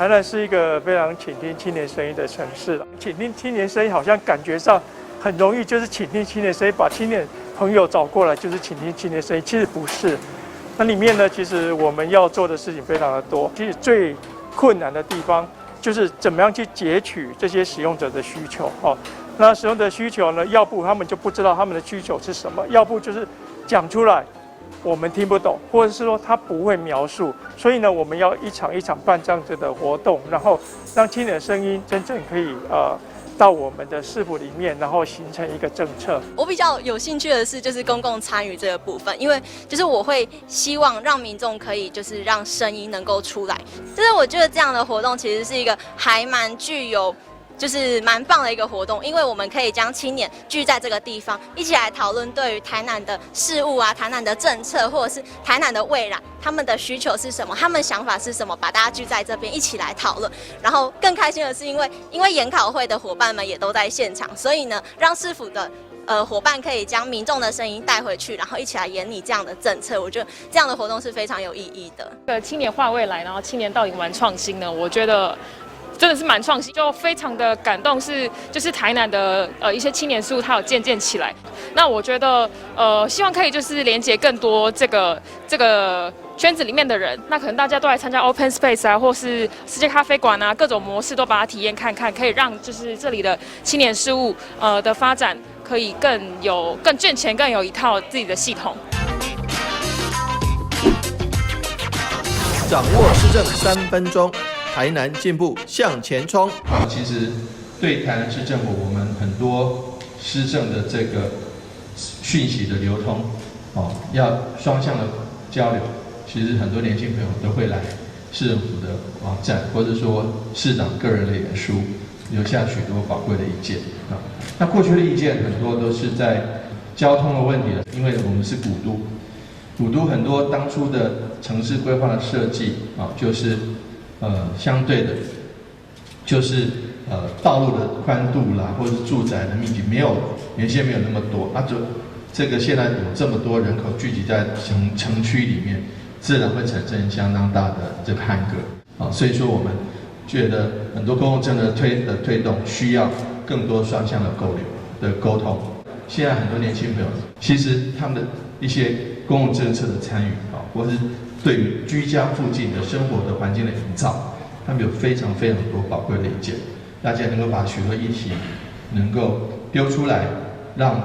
台南是一個非常傾聽青年聲音的城市，傾聽青年聲音好像感覺上很容易，就是傾聽青年聲音，把青年朋友找過來就是傾聽青年聲音，其實不是。那裡面呢，其實我們要做的事情非常的多。其實最困難的地方就是怎麼樣去截取這些使用者的需求哦。那使用者需求呢，要不他們就不知道他們的需求是什麼，要不就是講出來我們聽不懂，或者是說他不會描述。所以呢，我們要一場一場辦這樣子的活動，然後讓青年的聲音真正可以到我們的市府裡面，然後形成一個政策。我比較有興趣的是，就是公共參與這個部分，因為就是我會希望讓民眾可以就是讓聲音能夠出來。就是我覺得這樣的活動其實是一個還蠻具有，就是蠻棒的一個活動，因為我們可以將青年聚在這個地方，一起來討論對於台南的事務啊、台南的政策，或者是台南的未來，他們的需求是什麼，他們想法是什麼，把大家聚在這邊一起來討論。然後更開心的是，因為研考會的夥伴們也都在現場，所以呢，讓市府的夥伴可以將民眾的聲音帶回去，然後一起來研擬這樣的政策。我覺得這樣的活動是非常有意義的。青年話未來，然後青年到底玩創新呢？我覺得真的是蠻創新，就非常的感動，是就是台南的一些青年事務，它有漸漸起來。那我覺得希望可以就是連接更多這個圈子裡面的人，那可能大家都來參加 Open Space 啊，或是世界咖啡館啊，各種模式都把它體驗看看，可以讓就是這裡的青年事務的發展可以更有更健全，更有一套自己的系統。掌握市政3分鐘。台南進步向前衝。其實對台南市政府，我們很多施政的這個訊息的流通，哦，要雙向的交流。其實很多年輕朋友都會來市政府的網站，或者說市長個人的臉書，留下許多寶貴的意見啊。那過去的意見很多都是在交通的問題，因為我們是古都，古都很多當初的城市規劃的設計啊，就是相對的，就是道路的寬度啦，或者是住宅的面積沒有原先沒有那麼多，那就這個現在有這麼多人口聚集在城區裡面，自然會產生相當大的這個扞格啊。所以說我們覺得很多公共政策的推動需要更多雙向的溝流的溝通。現在很多年輕朋友其實他們的一些公共政策的參與啊，或是對於居家附近的生活的環境的營造，他們有非常非常多寶貴的意見。大家能夠把許多議題能夠丟出來，讓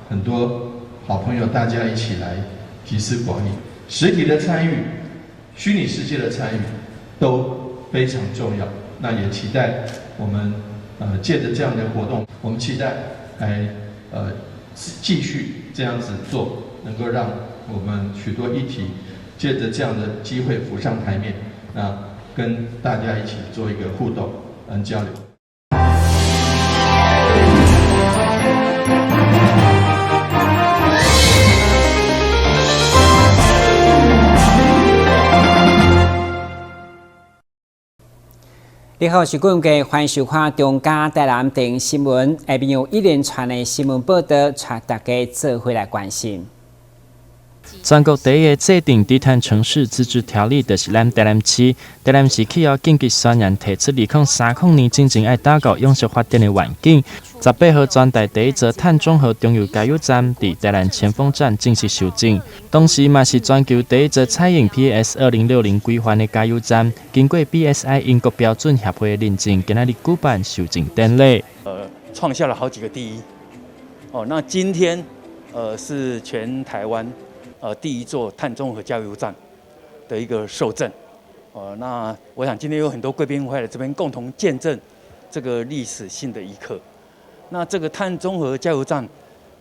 很多好朋友大家一起來集思廣益。實體的參與、虛擬世界的參與都非常重要。那也期待我們借著這樣的活動，我們期待來繼續這樣子做，能夠讓我們許多議題借著這樣的機會浮上台面，那跟大家一起做一個互動跟交流。你好，我是郭文歡迎收看中嘉台南電新聞，下面有一連串的新聞報道，帶大家做伙來關心。全國第一個制定低碳城市自治條例，就是咱台南市。台南市氣候緊急宣言提出，2030年進前愛達到永續發展的願景。18號，全台第一座碳中和中油加油站佇台南前鋒站正式首證，同時嘛是全球第一座採用 PAS 2060規範的加油站，經過 BSI 英國標準協會的認證，今仔日舉辦首證典禮。創下了好幾個第一。哦，那今天是全台灣第一座碳中和加油站的一個受證，那我想今天有很多貴賓會來這邊共同見證這個歷史性的一刻。那這個碳中和加油站，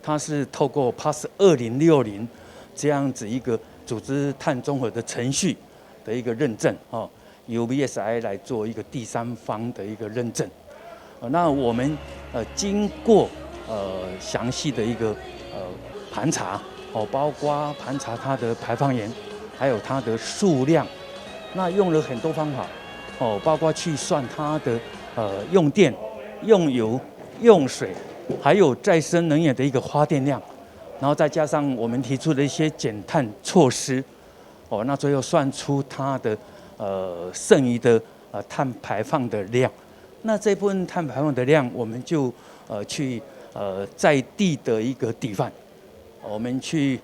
它是透過 PAS 2060這樣子一個組織碳中和的程序的一個認證，哦，由 BSI 來做一個第三方的一個認證。那我們經過詳細的一個盤查。哦，包括盤查它的排放源，還有它的數量，那用了很多方法，哦，包括去算它的用電、用油、用水，還有再生能源的一個發電量，然後再加上我們提出的一些減碳措施，哦，那最後算出它的剩餘的碳排放的量。那這部分碳排放的量，我們就去在地的一個抵換，我們去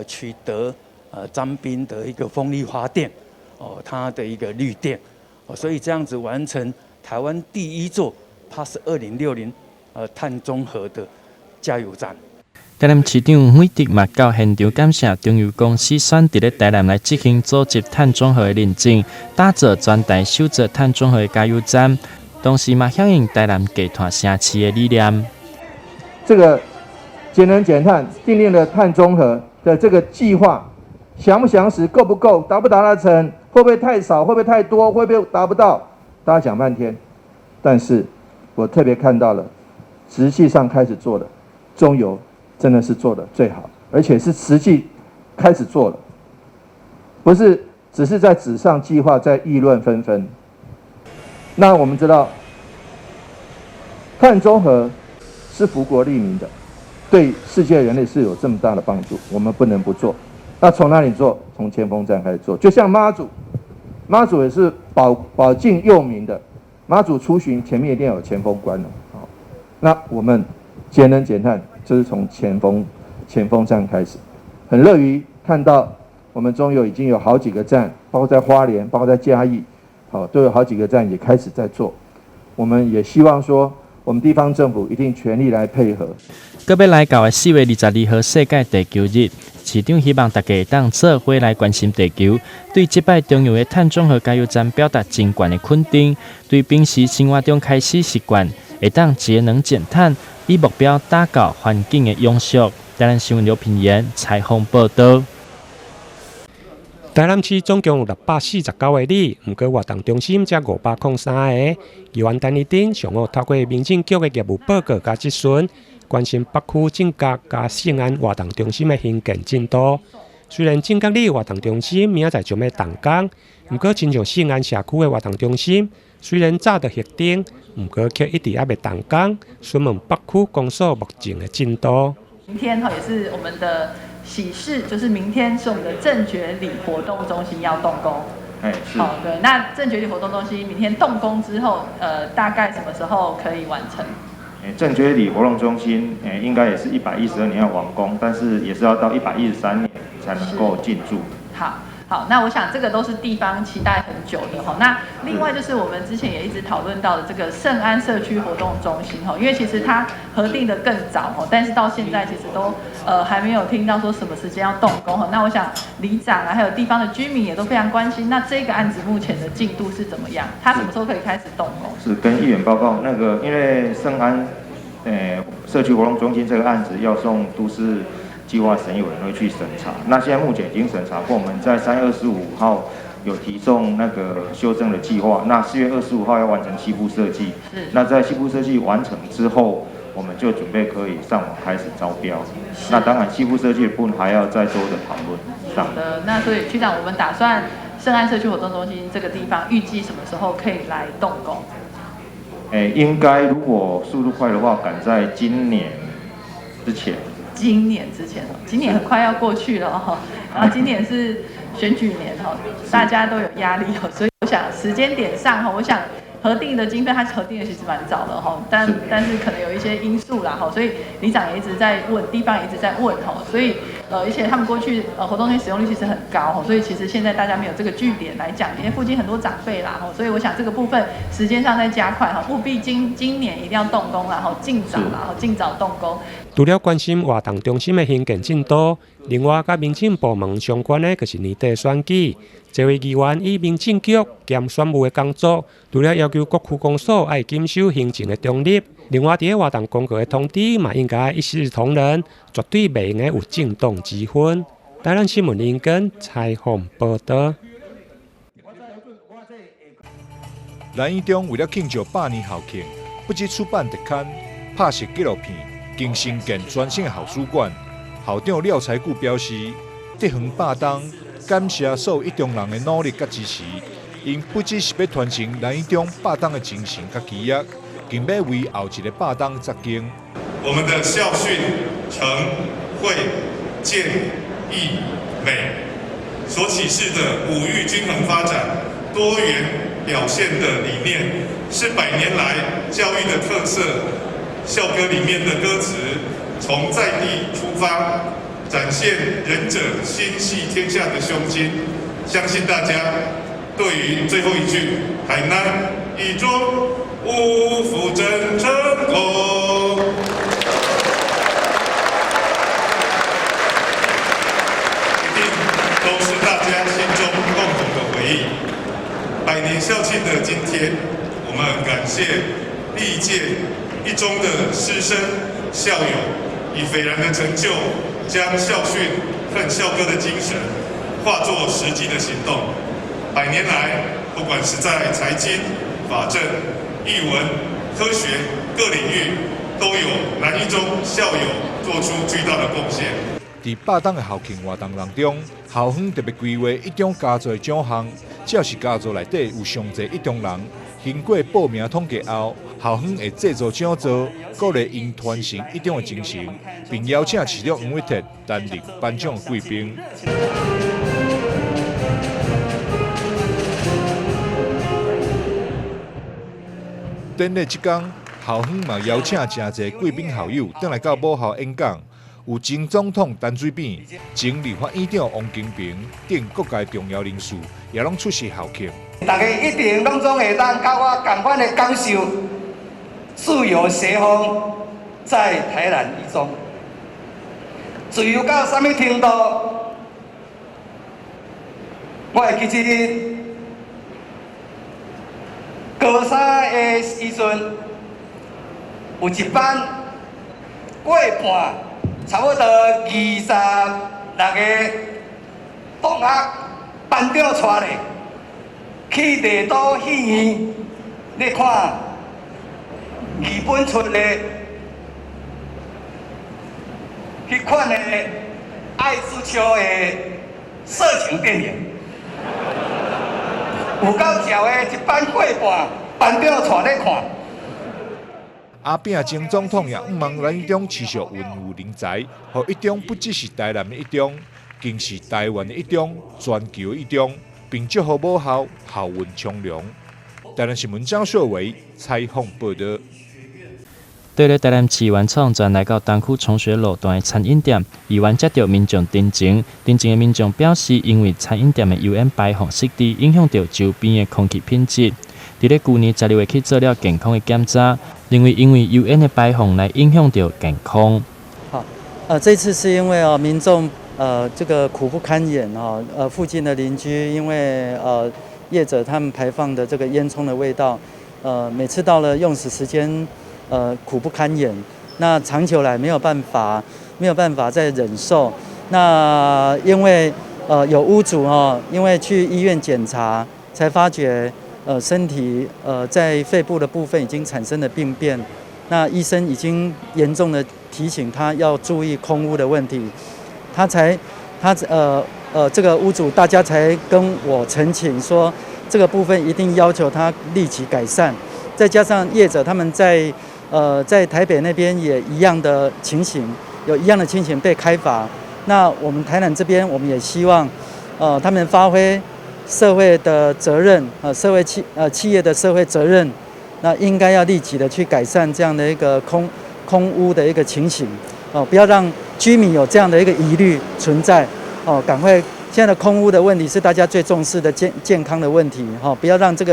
取得彰濱的一個風力發電，哦，它的一個綠電，哦，所以這樣子完成台灣第一座 PAS 2060碳中和的加油站。台南市長許哲嘛到現場感謝中油公司選佇咧台南來執行組織碳中和的認證，打造全台首座碳中和的加油站，同時嘛響應台南低碳城市的理念。這個節能減碳訂定的碳中和的這個計劃，詳不詳實，夠不夠，達不達得成，會不會太少，會不會太多，會不會達不到？大家講半天，但是我特別看到了，實際上開始做的中油真的是做的最好，而且是實際開始做了，不是只是在紙上計劃，在議論紛紛。那我們知道，碳中和是福國利民的，對世界人類是有這麼大的幫助，我們不能不做。那從哪裡做？從前鋒站開始做，就像媽祖，媽祖也是保境佑民的，媽祖出巡前面一定要有前鋒關的。好，那我們節能減碳就是從前鋒站開始，很樂於看到我們中油已經有好幾個站，包括在花蓮，包括在嘉義，好，都有好幾個站也開始在做。我們也希望說，我們地方政府一定全力來配合。閣欲來到的4月22號世界地球日，市長希望大家會當做伙來關心地球，對這擺中油的碳中和加油站表達真懸的肯定，對平時生活中開始習慣，會當節能減碳，以目標達到環境的永續。台南新聞劉品言採訪報導。台南市總共有649個里，毋過活動中心才503個。議員陳麗珍上午透過民政局的業務報告佮質詢，關心北區正覺佮聖安活動中心的興建進度。雖然正覺里活動中心明仔載就欲動工，毋過親像聖安社區的活動中心，雖然早就核定，毋過卻一直猶未動工。詢問北區公所目前的進度。明天哈也是我們的喜事，就是明天是我們的正覺里活動中心要動工。哎，是。好，對，那正覺里活動中心明天動工之後，大概什麼時候可以完成？正覺里活動中心，應該也是112年要完工，但是也是要到113年才能夠進駐。好。好，那我想這個都是地方期待很久的哈。那另外就是我們之前也一直討論到的這個聖安社區活動中心哈，因為其實它核定的更早哈，但是到現在其實都還沒有聽到說什麼時間要動工哈。那我想里長啊，還有地方的居民也都非常關心，那這個案子目前的進度是怎麼樣？它什麼時候可以開始動工？是跟議員報告，那個因為聖安社區活動中心這個案子要送都市計劃審議委員會去審查，那現在目前已經審查過，我們在3月25號有提送那個修正的計劃，那4月25號要完成細部設計，那在細部設計完成之後，我們就準備可以上網開始招標。那當然細部設計的部分還要再多的討論。好的，那所以區長，我們打算聖安社區活動中心這個地方預計什麼時候可以來動工？應該如果速度快的話，趕在今年之前。今年之前，今年很快要過去了哈，然後今年是選舉年哈，大家都有壓力哦，所以我想時間點上哈，我想核定的經費，它核定的其實蠻早的哈，但是可能有一些因素啦哈，所以里長也一直在問，地方也一直在問哈，所以而且他們過去活動中心使用率其實很高哈，所以其實現在大家沒有這個據點來講，因為附近很多長輩啦哈，所以我想這個部分時間上再加快哈，務必今年一定要動工啦哈，盡早啦哈，盡早動工。除了關心活動中心的興建進度，另外佮民政部門相關的，就是年底選舉。這位議員以民政局兼選務的工作，除了要求各區公所愛謹守行政的中立，另外佇咧活動公告的通知嘛，應該一視同仁，絕對袂用得有政黨之分。台南新聞林根採訪報導。南一中為了慶祝百年校慶，不只出版特刊、拍攝紀錄片，更新建全新的校史館。校長廖才固表示，德恆百冬，感謝所有一中人的努力佮支持。𪜶不只是欲傳承南一中百冬的精神佮基業，更欲為後一个百冬紮根。我們的校訓誠、惠、健、義、美，所啟示的五育均衡發展、多元表現的理念，是百年來教育的特色。校歌裡面的歌詞，從在地出發，展現仁者心繫天下的胸襟。相信大家對於最後一句“台南一中無負鄭成功”，一定都是大家心中共同的回憶。百年校慶的今天，我們感謝歷屆一中的師生校友，以斐然的成就，將校訓和校歌的精神化作實際的行動。百年來，不管是在財經、法政、藝文、科學各領域，都有南一中校友做出巨大的貢獻。佇百檔的校慶活動當中，校方特別規劃一中家族的獎項，只要是家族內底有上濟一中人，經過報名統計後，校方會製作獎座，鼓勵𪜶傳承一中的精神，並邀請市長黃偉哲擔任頒獎貴賓。典禮這工，校方嘛邀請誠濟貴賓校友轉來到母校演講，有前總統陳水扁、前立法院長王金平等各界重要人士，也攏出席校慶。大家一定攏總會當佮我仝款的感受，自由學風在台南一中，自由到啥物程度？我會記得高三的時陣，有一班過半，差不多26個同學，班長帶咧去麗都戲院咧看日本出的彼款的愛之秋的色情電影，有夠潲的，一班過半，班長帶咧看。阿扁前總統也向望咱一中持續孕育人才，予一中不只是台南的一中，更是台灣的一中，全球的一中，並祝福母校校運昌隆。台南新聞張秀維採訪報導。對咧，台南市原創轉來到東區崇學路段的餐飲店，議員接著民眾陳情，陳情的民眾表示，因為餐飲店的油煙排放失智，影響著周邊的空氣品質。佇咧舊年12月去做了健康的檢查，認為因為油煙的排放來影響著健康。好，這次是因為哦，民眾這個苦不堪言哦，附近的鄰居因為業者他們排放的這個煙囪的味道，每次到了用食時間，苦不堪言。那長久來沒有辦法，沒有辦法再忍受。那因為有屋主哦，因為去醫院檢查，才發覺身體在肺部的部分已經產生了病變。那醫生已經嚴重的提醒他要注意空污的問題，他才他呃呃這個屋主大家才跟我陳情說，這個部分一定要求他立即改善。再加上業者他們在台北那邊也一樣的情形，有一樣的情形被開罰。那我們台南這邊，我們也希望，他們發揮社會的責任，社會企業的社會責任，那應該要立即的去改善這樣的一個空污的一個情形，哦，不要讓居民有這樣的一個疑慮存在，哦，趕快，現在的空污的問題是大家最重視的健康的問題，哈，不要讓這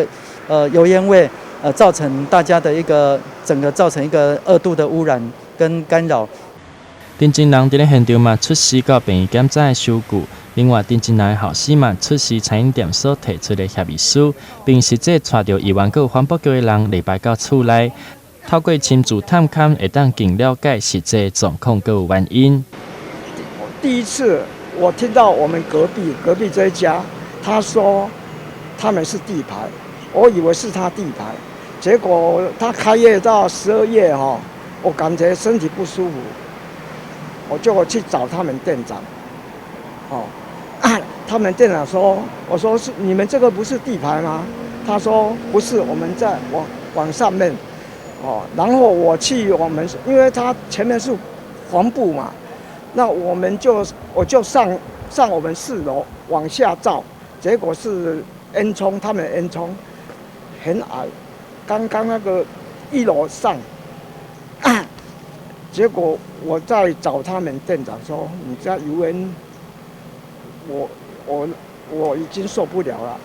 個，油煙味，造成大家的一個整個造成一個二度的污染跟干擾。陳情人佇咧現場嘛出示到病院檢查的收據，另外陳情人的後生嘛出示餐飲店所提出的協議書，並實際帶著議員佮環保局的人禮拜到厝內，透過親自探勘，會當更了解實際狀況佮原因。第一次我聽到我們隔壁這一家，他說他們是地牌，我以為是他地牌，結果他開業到12月哈，我感覺身體不舒服。我就去找他們店長，哦，啊，他們店長說，我說是你們這個不是地牌嗎？他說不是，我們在往上面，哦，然後我去我們，因為他前面是黃布嘛，那我就上我們4樓往下照，結果是煙囪，他們煙囪，很矮，剛剛那個一樓上，結果我在找他們店長說：你這油煙，我已經受不了了，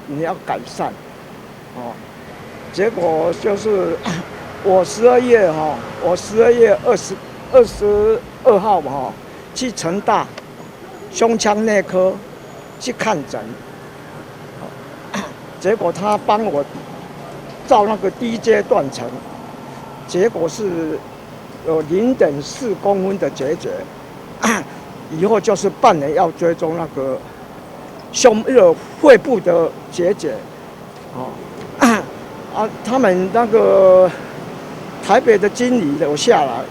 你要改善，哦。結果就是我十二月哈，我十二月22號哈去成大胸腔內科去看診，結果他幫我照那個低階斷層，結果是有0.4公分的結節，以後就是半年要追蹤那個胸肺部的結節，哦。啊，他們那個台北的經理有下來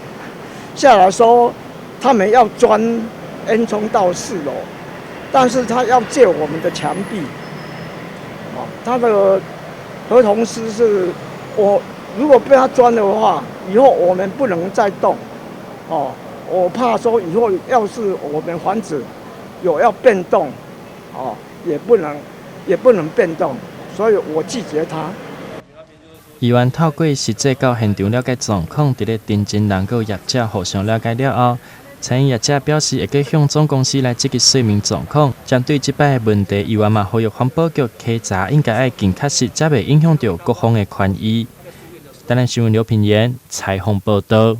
說，他們要鑽煙囪到4樓，但是他要借我們的牆壁，哦，他的合同書是，我如果被他鑽的話，以後我們不能再動，哦，我怕說以後要是我們房子有要變動，哦，也不能變動，所以我拒絕他。議員透過實際到現場了解狀況，佇咧陳真人佮業者互相了解了後，餐飲業者表示會閣向總公司來積極說明狀況。針對這擺的問題，議員嘛呼籲環保局稽查應該愛更確實，才袂影響著各方的權益。台南新聞劉品言採訪報導。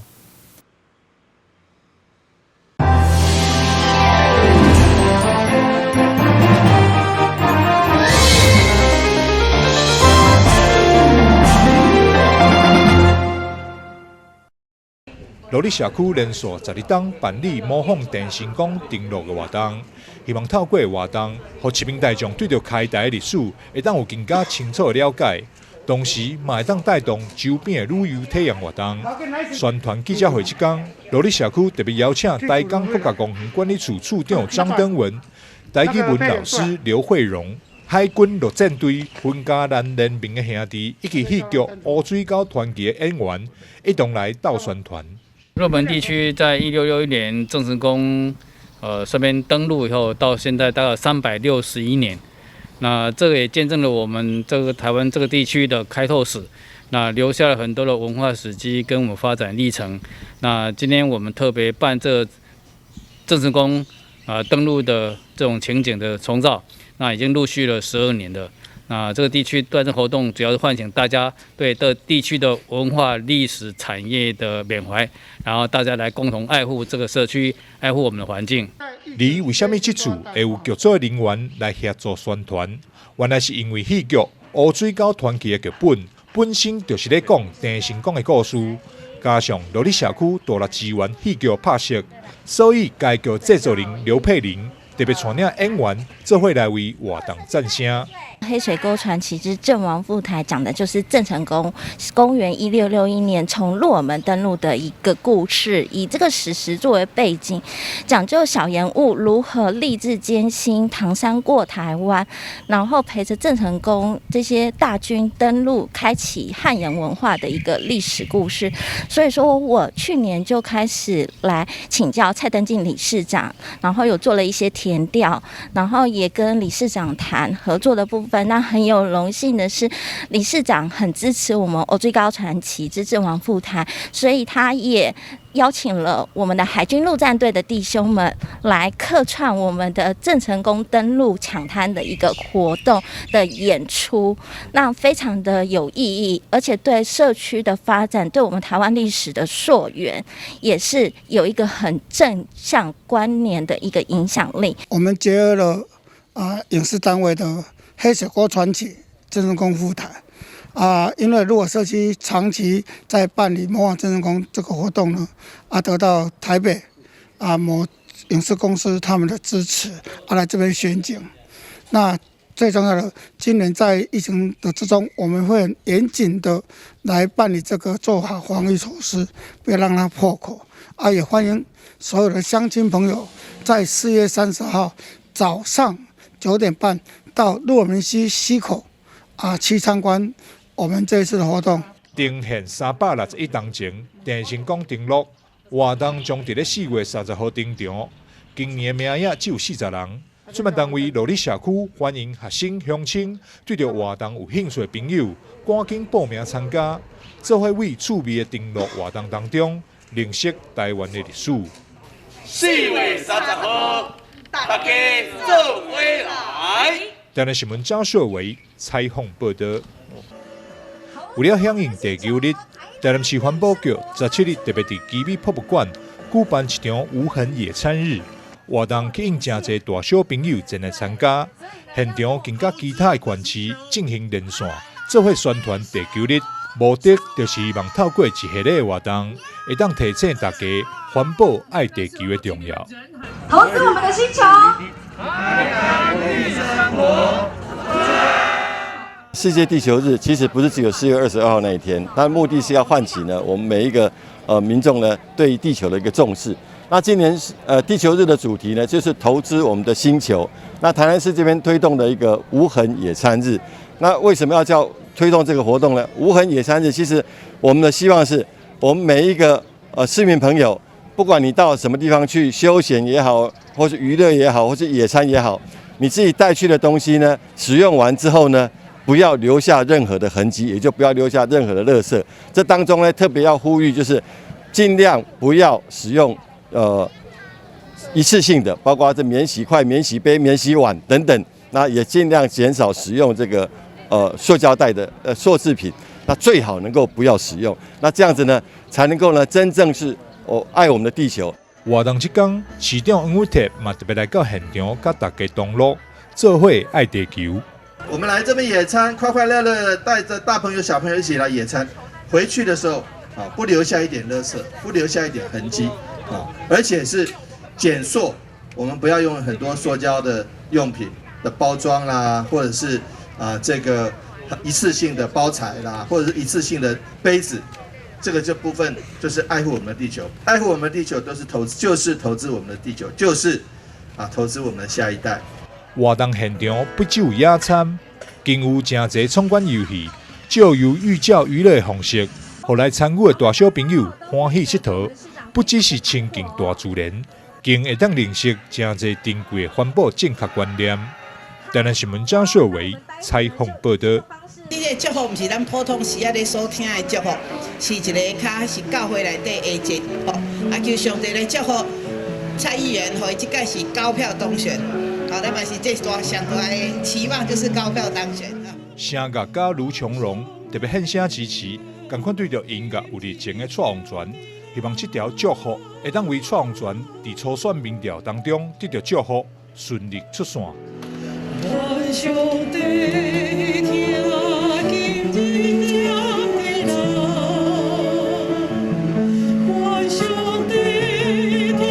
羅里社區連續12冬辦理模仿鄭成功登陸的活動，希望透過活動，予市民大眾對著開台的歷史會當有更加清楚的了解，同時嘛會當帶動周邊的旅遊體驗活動。宣傳記者會這工，羅里社區特別邀請台江國家公園管理處處長張登文、台語文老師劉慧榮、海軍陸戰隊雲嘉南聯盟的兄弟，以及戲劇《烏水溝傳奇》的演員，一同來鬥宣傳。鹿門地區在1661年鄭成功，這邊登陸以後，到現在大概361年，那這個也見證了我們這個台灣這個地區的開拓史，那留下了很多的文化史跡跟我們發展歷程。那今天我們特別辦這鄭成功登陸的這種情景的重造，那已經陸續了12年了。那這個地區辦這活動，主要是喚醒大家對這地區的文化、歷史、產業的緬懷，然後大家來共同愛護這個社區，愛護我們的環境。而為啥物這次會有劇組人員來協助宣傳？原來是因為戲劇《烏水溝傳奇》的劇本本身就是咧講鄭成功的故事，加上羅里社區大力支援戲劇拍攝，所以該劇製作人劉佩玲特別帶領演員做伙來為活動讚聲。黑水溝傳奇之鄭王赴台，講的就是鄭成功公元1661年從鹿耳門登陸的一個故事，以這個史實作為背景，講究小岩霧如何歷盡艱辛，唐山過台灣，然後陪着鄭成功這些大軍登陸，開啟漢人文化的一個歷史故事。所以說我去年就開始來請教蔡登進理事長，然後有做了一些田調，然後也跟理事長談合作的部分。那很有榮幸的是，理事長很支持我們《烏水溝傳奇之鄭王赴台》，所以他也邀請了我們的海軍陸戰隊的弟兄們來客串我們的鄭成功登陸搶灘的一個活動的演出，那非常的有意義，而且對社區的發展，對我們台灣歷史的溯源，也是有一個很正向關聯的一個影響力。我們結合了影視單位的黑水溝傳奇、鄭成功赴台啊，因為鹿耳社區長期在辦理模仿鄭成功這個活動呢，得到台北某影視公司他們的支持，來這邊選景。那最重要的，今年在疫情的之中，我們會很嚴謹的來辦理這個，做好防疫措施，不要讓它破口。也歡迎所有的鄉親朋友在4月30號早上9點半到鹿耳門溪溪口去參觀我們這一次的活動。呈現361冬前，鄭成功登陸活動將佇咧4月30號登場。今年的名額只有40人。主辦單位落入社區，歡迎學生鄉親對著活動有興趣的朋友，趕緊報名參加，做伙為趣味的登樂活動當中認識台灣的歷史。4月30號，大家做伙來。台南新聞張秀維採訪報道。為了響應地球日，台南市環保局17日特別佇旗美博物館舉辦一場無痕野餐日活動，吸引誠濟大小朋友前來參加。現場更佮其他的縣市進行連線，做伙宣傳地球日。目的就是希望透過一系列的活動，會當提醒大家環保愛地球的重要。投資我們的星球，愛綠生活。世界地球日其實不是只有4月22號那一天，它的目的是要喚起呢我們每一個民眾呢對地球的一個重視。那今年地球日的主題呢，就是投資我們的星球。那台南市這邊推動的一個無痕野餐日，那為什麼要叫推動這個活動呢？無痕野餐日其實我們的希望是，我們每一個市民朋友，不管你到什麼地方去休閒也好，或是娛樂也好，或是野餐也好，你自己帶去的東西呢，使用完之後呢，不要留下任何的痕跡，也就不要留下任何的垃圾。這當中呢，特別要呼籲，就是盡量不要使用一次性的，包括這免洗筷、免洗杯、免洗碗等等。那也盡量減少使用這個塑膠袋的塑製品。那最好能夠不要使用。那這樣子呢，才能夠呢真正是哦愛我們的地球。活動這天，市長黃偉哲嘛特別來到現場，佮大家同樂，做伙愛地球。我們來這邊野餐，快快樂樂帶着大朋友小朋友一起來野餐。回去的時候啊，不留下一點垃圾，不留下一點痕跡啊，而且是減塑，我們不要用很多塑膠的用品的包裝啦，或者是啊這個一次性的包材啦，或者是一次性的杯子，這個這部分就是愛護我們的地球，愛護我們的地球都是投資，就是投資我們的地球，就是啊投資我們的下一代。活動現場不只有野餐，更有誠濟闖關遊戲，藉由寓教於樂的方式，予來參與的大小朋友歡喜𨑨迌。不只是親近大自然，更會當認識誠濟珍貴的環保正確觀念。台南新聞張秀維採訪報道。這個祝福毋是咱普通時仔咧所聽的祝福，是一个較是教會內底的節吼。啊，求上帝來祝福蔡議員，予伊這屆是高票當選。好，咱嘛是這大上大的期望，就是高票當選。聲樂家盧瓊榮特別獻聲支持，仝款對著音樂有熱情的蔡旺泉，希望這條祝福會當為蔡旺泉佇初選民調當中得著祝福，順利出線。願上帝聽今日點的人，願上帝聽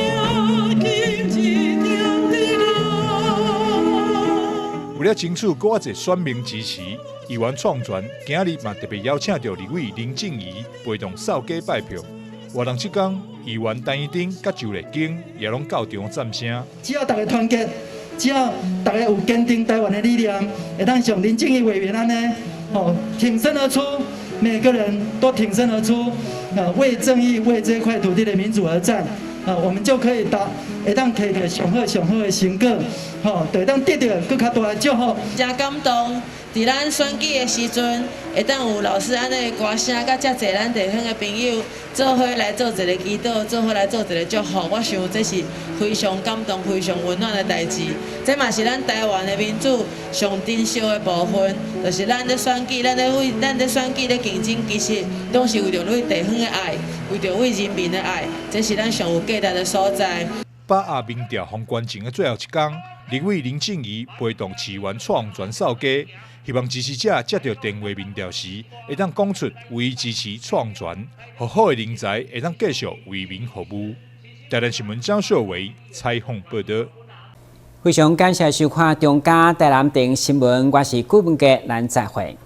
今日點的人。為了爭取閣較濟選民支持，議員蔡旺泉今日嘛特別邀請著立委林靜儀陪同掃街拜票。活動這天，議員陳怡貞佮周麗京也攏到場贊聲。只要大家團結，只要大家有堅定台灣的理念，會當像林靜儀委員按呢，吼挺身而出，每個人都挺身而出，啊，為正義、為這塊土地的民主而戰，啊，我們就可以達，會當摕著上好上好的成果，吼，就會當得著閣較大的祝福。誠感動，佇咱選舉的時陣，會當有老師按呢歌聲，佮遮濟咱地方的朋友做伙來做一个祈禱，做伙來做一个祝福，我想這是非常感動、非常溫暖的代誌。這嘛是咱台灣的民主上珍惜的部分，就是咱咧選舉，咱咧為咱咧選舉咧競爭，其實攏是為著對地方的愛，為著對人民的愛，這是咱上有價值的所在。把握民調封關前的最後一工，立委林靜儀陪同市議員蔡旺泉掃街，希望支持者接著電話民調時，會當講出為支持蔡旺泉，予好的人才會當繼續為民服務。台南新聞張秀維採訪報道。非常感謝收看中嘉台南電新聞，我是顧文傑，咱再會。